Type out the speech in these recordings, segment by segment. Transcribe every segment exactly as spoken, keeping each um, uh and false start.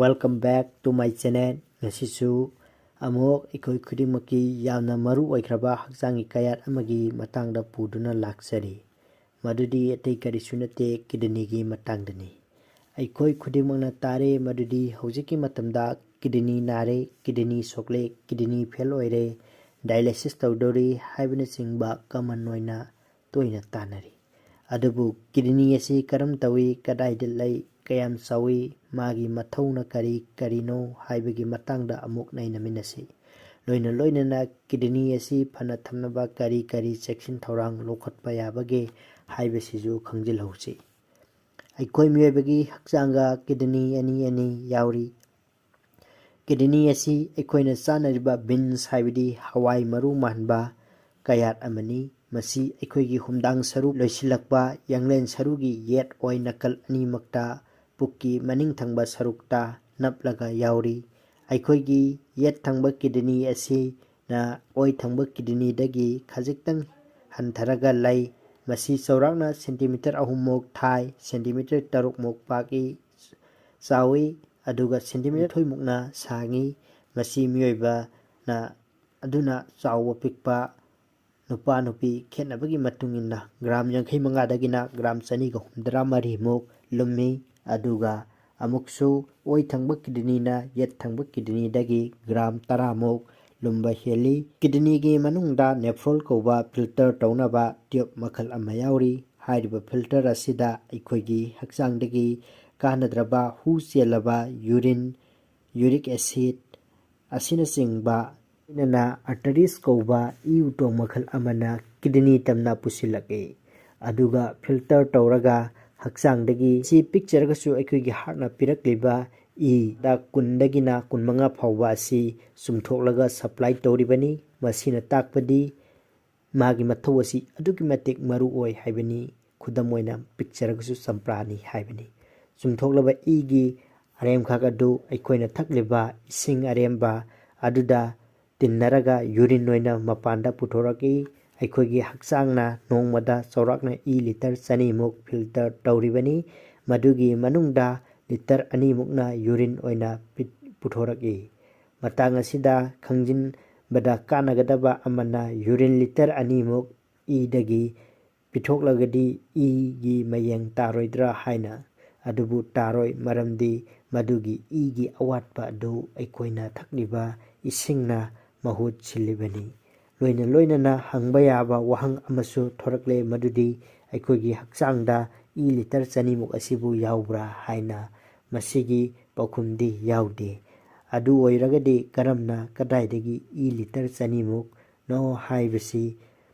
Welcome back to my channel. ꯉꯁꯤꯁꯨ ꯑꯃꯨꯛ ꯑꯩꯈꯣꯏ ꯈꯨꯗꯤꯡꯃꯛꯀꯤ ꯌꯥꯝꯅ ꯃꯔꯨ ꯑꯣꯏꯈ꯭ꯔꯕ ꯍꯛꯆꯥꯡꯒꯤ ꯀꯌꯥꯠ ꯑꯃꯒꯤ ꯃꯇꯥꯡꯗ ꯄꯨꯗꯨꯅ ꯂꯥꯛꯆꯔꯤ꯫ ꯃꯗꯨꯗꯤ ꯑꯇꯩ ꯀꯔꯤꯁꯨ ꯅꯠꯇꯦ, ꯀꯤꯗꯅꯤꯒꯤ ꯃꯇꯥꯡꯗꯅꯤ꯫ ꯑꯩꯈꯣꯏ ꯈꯨꯗꯤꯡꯃꯛꯅ ꯇꯥꯔꯦ ꯃꯗꯨꯗꯤ ꯍꯧꯖꯤꯛꯀꯤ ꯃꯇꯝꯗ ꯀꯤꯗꯅꯤ ꯅꯥꯔꯦ, ꯀꯤꯗꯅꯤ ꯁꯣꯛꯂꯦ, ꯀꯤꯗꯅꯤ ꯐꯦꯜ ꯑꯣꯏꯔꯦ, ꯗꯥꯏꯂꯥꯏꯁꯤꯁ ꯇꯧꯗꯧꯔꯤ ꯍꯥꯏꯕꯅꯆꯤꯡꯕ ꯀꯃꯟ ꯑꯣꯏꯅ ꯇꯣꯏꯅ ꯇꯥꯅꯔꯤ꯫ ꯑꯗꯨꯕꯨ ꯀꯤꯗꯅꯤ ꯑꯁꯤ ꯀꯔꯝ ꯇꯧꯏ, ꯀꯗꯥꯏꯗ ꯂꯩ, ꯀꯌꯥꯝ ꯆꯥꯎꯏ, ꯃꯥꯒꯤ ꯃꯊꯧꯅ ꯀꯔꯤ ꯀꯔꯤꯅꯣ ꯍꯥꯏꯕꯒꯤ ꯃꯇꯥꯡꯗ ꯑꯃꯨꯛ ꯅꯩꯅꯃꯤꯟꯅꯁꯤ꯫ ꯂꯣꯏꯅ ꯂꯣꯏꯅꯅ ꯀꯤꯗꯅꯤ ꯑꯁꯤ ꯐꯅ ꯊꯝꯅꯕ ꯀꯔꯤ ꯀꯔꯤ ꯆꯦꯛꯁꯤꯟ ꯊꯧꯔꯥꯡ ꯂꯧꯈꯠꯄ ꯌꯥꯕꯒꯦ ꯍꯥꯏꯕꯁꯤꯁꯨ ꯈꯪꯖꯤꯜꯍꯧꯁꯤ꯫ ꯑꯩꯈꯣꯏ ꯃꯤꯑꯣꯏꯕꯒꯤ ꯍꯛꯆꯥꯡꯒ ꯀꯤꯗꯅꯤ ꯑꯅꯤ ꯑꯅꯤ ꯌꯥꯎꯔꯤ꯫ ꯀꯤꯗꯅꯤ ꯑꯁꯤ ꯑꯩꯈꯣꯏꯅ ꯆꯥꯅꯔꯤꯕ ꯕꯤꯟꯁ, ꯍꯥꯏꯕꯗꯤ ꯍꯋꯥꯏ ꯃꯔꯨ ꯃꯥꯟꯕ, ꯀꯌꯥꯠ ꯑꯃꯅꯤ꯫ ꯃꯁꯤ ꯑꯩꯈꯣꯏꯒꯤ ꯍꯨꯝꯗꯥꯡ ꯁꯔꯨ ꯂꯣꯏꯁꯤꯜꯂꯛꯄ, ꯌꯥꯡꯂꯦꯟ ꯁꯔꯨꯒꯤ ꯌꯦꯠ ꯑꯣꯏ ꯅꯥꯀꯜ ꯑꯅꯤꯃꯛꯇ, ꯄꯨꯛꯀꯤ ꯃꯅꯤꯡ ꯊꯪꯕ ꯁꯔꯨꯛꯇ ꯅꯞꯂꯒ ꯌꯥꯎꯔꯤ꯫ ꯑꯩꯈꯣꯏꯒꯤ ꯌꯦꯠ ꯊꯪꯕ ꯀꯤꯗꯅꯤ ꯑꯁꯤꯅ ꯑꯣꯏ ꯊꯪꯕ ꯀꯤꯗꯅꯤꯗꯒꯤ ꯈꯖꯤꯛꯇꯪ ꯍꯟꯊꯔꯒ ꯂꯩ꯫ ꯃꯁꯤ ꯆꯥꯎꯔꯥꯛꯅ ꯁꯦꯟꯇꯤꯃꯤꯇꯔ ꯑꯍꯨꯝꯃꯨꯛ ꯊꯥꯏ, ꯁꯦꯟꯇꯤꯃꯤꯇꯔ ꯇꯔꯨꯛꯃꯨꯛ ꯄꯥꯛꯏ, ꯆꯥꯎꯏ, ꯑꯗꯨꯒ ꯁꯦꯟꯇꯤꯃꯤꯇꯔ ꯅꯤꯊꯣꯏꯃꯨꯛꯅ ꯁꯥꯡꯏ꯫ ꯃꯁꯤ ꯃꯤꯑꯣꯏꯕꯅ ꯑꯗꯨꯅ ꯆꯥꯎꯕ ꯄꯤꯛꯄ, ꯅꯨꯄꯥ ꯅꯨꯄꯤ ꯈꯦꯠꯅꯕꯒꯤ ꯃꯇꯨꯡ ꯏꯟꯅ ꯒ꯭ꯔꯥꯝ ꯌꯥꯡꯈꯩ ꯃꯉꯥꯗꯒꯤꯅ ꯒ꯭ꯔꯥꯝ ꯆꯅꯤꯒ ꯍꯨꯝꯗ꯭ꯔꯥ ꯃꯔꯤꯃꯨꯛ ꯂꯨꯝꯃꯤ꯫ ꯑꯗꯨꯒ ꯑꯃꯨꯛꯁꯨ ꯑꯣꯏ ꯊꯪꯕ ꯀꯤꯗꯅꯤꯅ ꯌꯦꯠ ꯊꯪꯕ ꯀꯤꯗꯅꯤꯗꯒꯤ ꯒ꯭ꯔꯥꯝ ꯇꯔꯥꯃꯨꯛ ꯂꯨꯝꯕ ꯍꯦꯜꯂꯤ꯫ ꯀꯤꯗꯅꯤꯒꯤ ꯃꯅꯨꯡꯗ ꯅꯦꯐ꯭ꯔꯣꯟ ꯀꯧꯕ ꯐꯤꯜꯇꯔ ꯇꯧꯅꯕ ꯇ꯭ꯌꯨꯕ ꯃꯈꯜ ꯑꯃ ꯌꯥꯎꯔꯤ꯫ ꯍꯥꯏꯔꯤꯕ ꯐꯤꯜꯇꯔ ꯑꯁꯤꯗ ꯑꯩꯈꯣꯏꯒꯤ ꯍꯛꯆꯥꯡꯗꯒꯤ ꯀꯥꯟꯅꯗ꯭ꯔꯕ ꯍꯨ ꯆꯦꯜꯂꯕ ꯌꯨꯔꯤꯟ, ꯌꯨꯔꯤꯛ ꯑꯦꯁꯤꯗ ꯑꯁꯤꯅꯆꯤꯡꯕ, ꯂꯣꯏꯅꯅ ꯑꯥꯔꯇꯔꯤꯁ ꯀꯧꯕ ꯏ ꯎꯇꯣꯡ ꯃꯈꯜ ꯑꯃꯅ ꯀꯤꯗꯅꯤ ꯇꯝꯅ ꯄꯨꯁꯤꯜꯂꯛꯏ꯫ ꯑꯗꯨꯒ ꯐꯤꯜꯇꯔ ꯇꯧꯔꯒ ꯍꯛꯆꯥꯡꯗꯒꯤ ꯁꯤ ꯄꯤꯛꯆꯔꯒꯁꯨ ꯑꯩꯈꯣꯏꯒꯤ ꯍꯥꯔꯠꯅ ꯄꯤꯔꯛꯂꯤꯕ ꯏꯗ ꯀꯨꯟꯗꯒꯤꯅ ꯀꯨꯟꯃꯉꯥ ꯐꯥꯎꯕ ꯑꯁꯤ ꯆꯨꯝꯊꯣꯛꯂꯒ ꯁꯄ꯭ꯂꯥꯏ ꯇꯧꯔꯤꯕꯅꯤ꯫ ꯃꯁꯤꯅ ꯇꯥꯛꯄꯗꯤ ꯃꯥꯒꯤ ꯃꯊꯧ ꯑꯁꯤ ꯑꯗꯨꯛꯀꯤ ꯃꯇꯤꯛ ꯃꯔꯨ ꯑꯣꯏ ꯍꯥꯏꯕꯅꯤ꯫ ꯈꯨꯗꯝ ꯑꯣꯏꯅ ꯄꯤꯛꯆꯔꯒꯁꯨ ꯆꯝꯄ꯭ꯔꯥꯅꯤ ꯍꯥꯏꯕꯅꯤ꯫ ꯆꯨꯝꯊꯣꯛꯂꯕ ꯏꯒꯤ ꯑꯔꯦꯝꯈꯛ ꯑꯗꯨ ꯑꯩꯈꯣꯏꯅ ꯊꯛꯂꯤꯕ ꯏꯁꯤꯡ ꯑꯔꯦꯝꯕ ꯑꯗꯨꯗ ꯇꯤꯟꯅꯔꯒ ꯌꯨꯔꯤꯟ ꯑꯣꯏꯅ ꯃꯄꯥꯟꯗ ꯄꯨꯊꯣꯔꯛꯏ꯫ ꯑꯩꯈꯣꯏꯒꯤ ꯍꯛꯆꯥꯡꯅ ꯅꯣꯡꯃꯗ ꯆꯥꯎꯔꯥꯛꯅ ꯏ ꯂꯤꯇꯔ ꯆꯅꯤꯃꯨꯛ ꯐꯤꯜꯇꯔ ꯇꯧꯔꯤꯕꯅꯤ꯫ ꯃꯗꯨꯒꯤ ꯃꯅꯨꯡꯗ ꯂꯤꯇꯔ ꯑꯅꯤꯃꯨꯛꯅ ꯌꯨꯔꯤꯟ ꯑꯣꯏꯅ ꯄꯤ-, ꯄꯨꯊꯣꯔꯛꯏ꯫ ꯃꯇꯥꯡ ꯑꯁꯤꯗ ꯈꯪꯖꯤꯟꯕꯗ ꯀꯥꯟꯅꯒꯗꯕ ꯑꯃꯅ, ꯌꯨꯔꯤꯟ ꯂꯤꯇꯔ ꯑꯅꯤꯃꯨꯛ ꯏꯗꯒꯤ ꯄꯤꯊꯣꯛꯂꯒꯗꯤ ꯏꯒꯤ ꯃꯌꯦꯡ ꯇꯥꯔꯣꯏꯗ꯭ꯔꯥ ꯍꯥꯏꯅ꯫ ꯑꯗꯨꯕꯨ ꯇꯥꯔꯣꯏ, ꯃꯔꯝꯗꯤ ꯃꯗꯨꯒꯤ ꯏꯒꯤ ꯑꯋꯥꯠꯄ ꯑꯗꯨ ꯑꯩꯈꯣꯏꯅ ꯊꯛꯂꯤꯕ ꯏꯁꯤꯡꯅ ꯃꯍꯨꯠ ꯁꯤꯜꯂꯤꯕꯅꯤ꯫ ꯂꯣꯏꯅ ꯂꯣꯏꯅꯅ ꯍꯪꯕ ꯌꯥꯕ ꯋꯥꯍꯪ ꯑꯃꯁꯨ ꯊꯣꯔꯛꯂꯦ, ꯃꯗꯨꯗꯤ ꯑꯩꯈꯣꯏꯒꯤ ꯍꯛꯆꯥꯡꯗ ꯏ ꯂꯤꯇꯔ ꯆꯅꯤꯃꯨꯛ ꯑꯁꯤꯕꯨ ꯌꯥꯎꯕ꯭ꯔꯥ ꯍꯥꯏꯅ꯫ ꯃꯁꯤꯒꯤ ꯄꯥꯎꯈꯨꯝꯗꯤ ꯌꯥꯎꯗꯦ꯫ ꯑꯗꯨ ꯑꯣꯏꯔꯒꯗꯤ ꯀꯔꯝꯅ, ꯀꯗꯥꯏꯗꯒꯤ ꯏ ꯂꯤꯇꯔ ꯆꯅꯤꯃꯨꯛꯅꯣ ꯍꯥꯏꯕꯁꯤ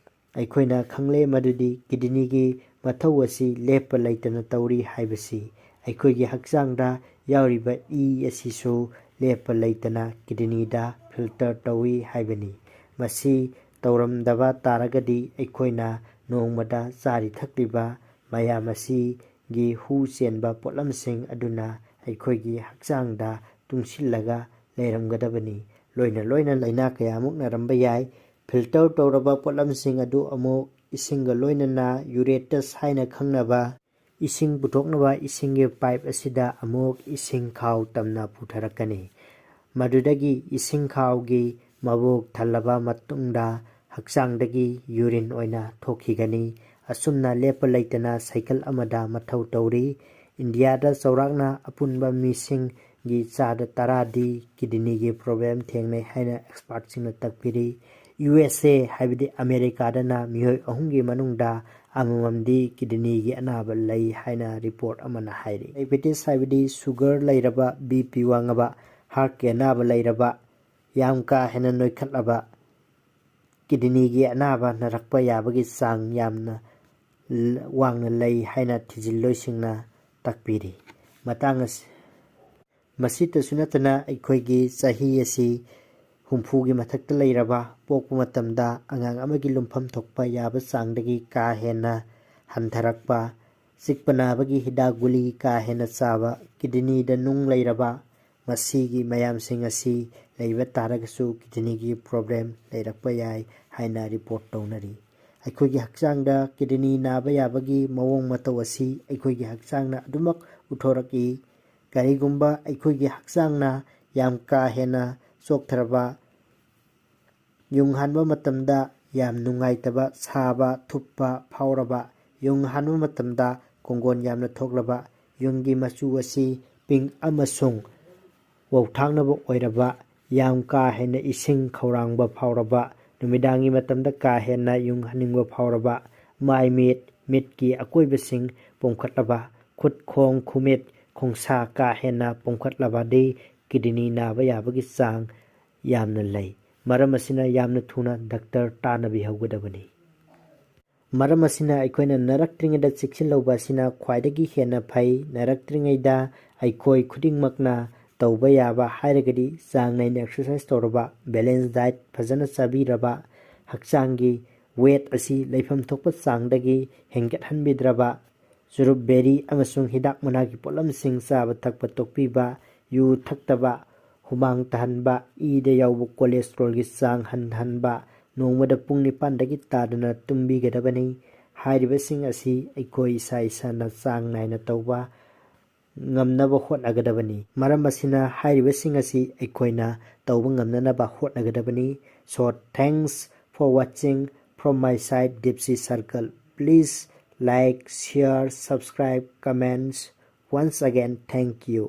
ꯑꯩꯈꯣꯏꯅ ꯈꯪꯂꯦ, ꯃꯗꯨꯗꯤ ꯀꯤꯗꯅꯤꯒꯤ ꯃꯊꯧ ꯑꯁꯤ ꯂꯦꯞꯄ ꯂꯩꯇꯅ ꯇꯧꯔꯤ ꯍꯥꯏꯕꯁꯤ꯫ ꯑꯩꯈꯣꯏꯒꯤ ꯍꯛꯆꯥꯡꯗ ꯌꯥꯎꯔꯤꯕ ꯏ ꯑꯁꯤꯁꯨ ꯂꯦꯞꯄ ꯂꯩꯇꯅ ꯀꯤꯗꯅꯤꯗ ꯐꯤꯜꯇꯔ ꯇꯧꯏ ꯍꯥꯏꯕꯅꯤ꯫ ꯃꯁꯤ ꯇꯧꯔꯝꯗꯕ ꯇꯥꯔꯒꯗꯤ ꯑꯩꯈꯣꯏꯅ ꯅꯣꯡꯃꯗ ꯆꯥꯔꯤ ꯊꯛꯂꯤꯕ ꯃꯌꯥꯝ ꯑꯁꯤꯒꯤ ꯍꯨ ꯆꯦꯟꯕ ꯄꯣꯠꯂꯝꯁꯤꯡ ꯑꯗꯨꯅ ꯑꯩꯈꯣꯏꯒꯤ ꯍꯛꯆꯥꯡꯗ ꯇꯨꯡꯁꯤꯜꯂꯒ ꯂꯩꯔꯝꯒꯗꯕꯅꯤ꯫ ꯂꯣꯏꯅ ꯂꯣꯏꯅ ꯂꯥꯏꯅꯥ ꯀꯌꯥꯃꯨꯛ ꯅꯥꯔꯝꯕ ꯌꯥꯏ꯫ ꯐꯤꯜꯇꯔ ꯇꯧꯔꯕ ꯄꯣꯠꯂꯝꯁꯤꯡ ꯑꯗꯨ ꯑꯃꯨꯛ ꯏꯁꯤꯡꯒ ꯂꯣꯏꯅꯅ ꯌꯨꯔꯦꯇꯁ ꯍꯥꯏꯅ ꯈꯪꯅꯕ ꯏꯁꯤꯡ ꯄꯨꯊꯣꯛꯅꯕ ꯏꯁꯤꯡꯒꯤ ꯄꯥꯏꯞ ꯑꯁꯤꯗ ꯑꯃꯨꯛ ꯏꯁꯤꯡ ꯈꯥꯎ ꯇꯝꯅ ꯄꯨꯊꯔꯛꯀꯅꯤ꯫ ꯃꯗꯨꯗꯒꯤ ꯏꯁꯤꯡ ꯈꯥꯎꯒꯤ ꯃꯕꯨꯛ ꯊꯜꯂꯕ ꯃꯇꯨꯡꯗ ꯍꯛꯆꯥꯡꯗꯒꯤ ꯌꯨꯔꯤꯟ ꯑꯣꯏꯅ ꯊꯣꯛꯈꯤꯒꯅꯤ꯫ ꯑꯁꯨꯝꯅ ꯂꯦꯞꯄ ꯂꯩꯇꯅ ꯁꯥꯏꯀꯜ ꯑꯃꯗ ꯃꯊꯧ ꯇꯧꯔꯤ꯫ ꯏꯟꯗꯤꯌꯥꯗ ꯆꯥꯎꯔꯥꯛꯅ ꯑꯄꯨꯟꯕ ꯃꯤꯁꯤꯡꯒꯤ ꯆꯥꯗ ꯇꯔꯥꯗꯤ ꯀꯤꯗꯅꯤꯒꯤ ꯄ꯭ꯔꯣꯕ꯭ꯂꯦꯝ ꯊꯦꯡꯅꯩ ꯍꯥꯏꯅ ꯑꯦꯛꯁꯄꯥꯔꯠꯁꯤꯡꯅ ꯇꯥꯛꯄꯤꯔꯤ꯫ ꯌꯨ ꯑꯦꯁ ꯑꯦ ꯍꯥꯏꯕꯗꯤ ꯑꯃꯦꯔꯤꯀꯥꯗꯅ ꯃꯤꯑꯣꯏ ꯑꯍꯨꯝꯒꯤ ꯃꯅꯨꯡꯗ ꯑꯃꯃꯝꯗꯤ ꯀꯤꯗꯅꯤꯒꯤ ꯑꯅꯥꯕ ꯂꯩ ꯍꯥꯏꯅ ꯔꯤꯄꯣꯔꯠ ꯑꯃꯅ ꯍꯥꯏꯔꯤ꯫ ꯗꯥꯏꯕꯦꯇꯤꯁ ꯍꯥꯏꯕꯗꯤ ꯁꯨꯒꯔ ꯂꯩꯔꯕ, ꯕꯤ ꯄꯤ ꯋꯥꯡꯉꯕ, ꯍꯥꯔꯠꯀꯤ ꯑꯅꯥꯕ ꯂꯩꯔꯕ, ꯌꯥꯝ ꯀꯥ ꯍꯦꯟꯅ ꯅꯣꯏꯈꯠꯂꯕ, ꯀꯤꯗꯅꯤꯒꯤ ꯑꯅꯥꯕ ꯅꯥꯔꯛꯄ ꯌꯥꯕꯒꯤ ꯆꯥꯡ ꯌꯥꯝꯅ ꯋꯥꯡꯅ ꯂꯩ ꯍꯥꯏꯅ ꯊꯤꯖꯤꯜꯂꯣꯏꯁꯤꯡꯅ ꯇꯥꯛꯄꯤꯔꯤ꯫ ꯃꯇꯥꯡ ꯑꯁꯤ, ꯃꯁꯤꯇꯁꯨ ꯅꯠꯇꯅ ꯑꯩꯈꯣꯏꯒꯤ ꯆꯍꯤ ꯑꯁꯤ ꯍꯨꯝꯐꯨꯒꯤ ꯃꯊꯛꯇ ꯂꯩꯔꯕ, ꯄꯣꯛꯄ ꯃꯇꯝꯗ ꯑꯉꯥꯡ ꯑꯃꯒꯤ ꯂꯨꯝꯐꯝ ꯊꯣꯛꯄ ꯌꯥꯕ ꯆꯥꯡꯗꯒꯤ ꯀꯥ ꯍꯦꯟꯅ ꯍꯟꯊꯔꯛꯄ, ꯆꯤꯛꯄ ꯅꯥꯕꯒꯤ ꯍꯤꯗꯥꯛ ꯒꯨꯂꯤ ꯀꯥ ꯍꯦꯟꯅ ꯆꯥꯕ, ꯀꯤꯗꯅꯤꯗ ꯅꯨꯡ ꯂꯩꯔꯕ, ꯃꯁꯤꯒꯤ ꯃꯌꯥꯝꯁꯤꯡ ꯑꯁꯤ ꯂꯩꯕ ꯇꯥꯔꯒꯁꯨ ꯀꯤꯗꯅꯤꯒꯤ ꯄ꯭ꯔꯣꯕ꯭ꯂꯦꯝ ꯂꯩꯔꯛꯄ ꯌꯥꯏ ꯍꯥꯏꯅ ꯔꯤꯄꯣꯔꯠ ꯇꯧꯅꯔꯤ꯫ ꯑꯩꯈꯣꯏꯒꯤ ꯍꯛꯆꯥꯡꯗ ꯀꯤꯗꯅꯤ ꯅꯥꯕ ꯌꯥꯕꯒꯤ ꯃꯑꯣꯡ ꯃꯇꯧ ꯑꯁꯤ ꯑꯩꯈꯣꯏꯒꯤ ꯍꯛꯆꯥꯡꯅ ꯑꯗꯨꯃꯛ ꯎꯠꯊꯣꯔꯛꯏ꯫ ꯀꯔꯤꯒꯨꯝꯕ ꯑꯩꯈꯣꯏꯒꯤ ꯍꯛꯆꯥꯡꯅ ꯌꯥꯝ ꯀꯥ ꯍꯦꯟꯅ ꯆꯣꯛꯊꯔꯕ, ꯌꯨꯡ ꯍꯥꯟꯕ ꯃꯇꯝꯗ ꯌꯥꯝ ꯅꯨꯡꯉꯥꯏꯇꯕ, ꯁꯥꯕ, ꯊꯨꯞꯄ ꯐꯥꯎꯔꯕ, ꯌꯨꯡ ꯍꯥꯟꯕ ꯃꯇꯝꯗ ꯀꯣꯡꯒꯣꯟ ꯌꯥꯝꯅ ꯊꯣꯛꯂꯕ, ꯌꯨꯡꯒꯤ ꯃꯆꯨ ꯑꯁꯤ ꯄꯤꯡ ꯑꯃꯁꯨꯡ ꯋꯥꯎꯊꯥꯡꯅꯕ ꯑꯣꯏꯔꯕ, ꯌꯥꯝ ꯀꯥ ꯍꯦꯟꯅ ꯏꯁꯤꯡ ꯈꯧꯔꯥꯡꯕ ꯐꯥꯎꯔꯕ, ꯅꯨꯃꯤꯗꯥꯡꯒꯤ ꯃꯇꯝꯗ ꯀꯥ ꯍꯦꯟꯅ ꯌꯨꯡ ꯍꯥꯟꯅꯤꯡꯕ ꯐꯥꯎꯔꯕ, ꯃꯥꯏ ꯃꯤꯠ, ꯃꯤꯠꯀꯤ ꯑꯀꯣꯏꯕꯁꯤꯡ ꯄꯣꯝꯈꯠꯂꯕ, ꯈꯨꯠ ꯈꯣꯡ ꯈꯨꯃꯤꯠ ꯈꯣꯡꯁꯥ ꯀꯥ ꯍꯦꯟꯅ ꯄꯣꯝꯈꯠꯂꯕꯗꯤ ꯀꯤꯗꯅꯤ ꯅꯥꯕ ꯌꯥꯕꯒꯤ ꯆꯥꯡ ꯌꯥꯝꯅ ꯂꯩ꯫ ꯃꯔꯝ ꯑꯁꯤꯅ ꯌꯥꯝꯅ ꯊꯨꯅ ꯗꯥꯛꯇꯔ ꯇꯥꯟꯅꯕꯤꯍꯧꯒꯗꯕꯅꯤ꯫ ꯃꯔꯝ ꯑꯁꯤꯅ ꯑꯩꯈꯣꯏꯅ ꯅꯥꯔꯛꯇ꯭ꯔꯤꯉꯩꯗ ꯆꯦꯛꯁꯤꯜꯍꯧꯕ ꯑꯁꯤꯅ ꯈ꯭ꯋꯥꯏꯗꯒꯤ ꯍꯦꯟꯅ ꯐꯩ꯫ ꯅꯥꯔꯛꯇ꯭ꯔꯤꯉꯩꯗ ꯑꯩꯈꯣꯏ ꯈꯨꯗꯤꯡꯃꯛꯅ ꯇꯧꯕ ꯌꯥꯕ ꯍꯥꯏꯔꯒꯗꯤ ꯆꯥꯡ ꯅꯥꯏꯅ ꯑꯦꯛꯁꯔꯁꯥꯏꯁ ꯇꯧꯔꯕ, ꯕꯦꯂꯦꯟꯁ ꯗꯥꯏꯠ ꯐꯖꯅ ꯆꯥꯕꯤꯔꯕ, ꯍꯛꯆꯥꯡꯒꯤ ꯋꯦꯠ ꯑꯁꯤ ꯂꯩꯐꯝ ꯊꯣꯛꯄ ꯆꯥꯡꯗꯒꯤ ꯍꯦꯟꯒꯠꯍꯟꯕꯤꯗ꯭ꯔꯕ, ꯆꯨꯔꯨꯞ, ꯕꯦꯔꯤ ꯑꯃꯁꯨꯡ ꯍꯤꯗꯥꯛ ꯃꯅꯥꯒꯤ ꯄꯣꯠꯂꯝꯁꯤꯡ ꯆꯥꯕ ꯊꯛꯄ ꯇꯣꯛꯄꯤꯕ, ꯌꯨ ꯊꯛꯇꯕ, ꯍꯨꯃꯥꯡ ꯇꯥꯍꯟꯕ, ꯏꯗ ꯌꯥꯎꯕ ꯀꯣꯂꯦꯁꯇ꯭ꯔꯣꯜꯒꯤ ꯆꯥꯡ ꯍꯟꯊꯍꯟꯕ, ꯅꯣꯡꯃꯗ ꯄꯨꯡ ꯅꯤꯄꯥꯟꯗꯒꯤ ꯇꯥꯗꯅ ꯇꯨꯝꯕꯤꯒꯗꯕꯅꯤ꯫ ꯍꯥꯏꯔꯤꯕꯁꯤꯡ ꯑꯁꯤ ꯑꯩꯈꯣꯏ ꯏꯁꯥ ꯏꯁꯥꯅ ꯆꯥꯡ ꯅꯥꯏꯅ ꯇꯧꯕ ꯉꯝꯅꯕ ꯍꯣꯠꯅꯒꯗꯕꯅꯤ꯫ ꯃꯔꯝ ꯑꯁꯤꯅ ꯍꯥꯏꯔꯤꯕꯁꯤꯡ ꯑꯁꯤ ꯑꯩꯈꯣꯏꯅ ꯇꯧꯕ ꯉꯝꯅꯅꯕ ꯍꯣꯠꯅꯒꯗꯕꯅꯤ꯫ So, thanks for watching from my side, Dipsy Circle. Please like, share, subscribe, comments. Once again, thank you.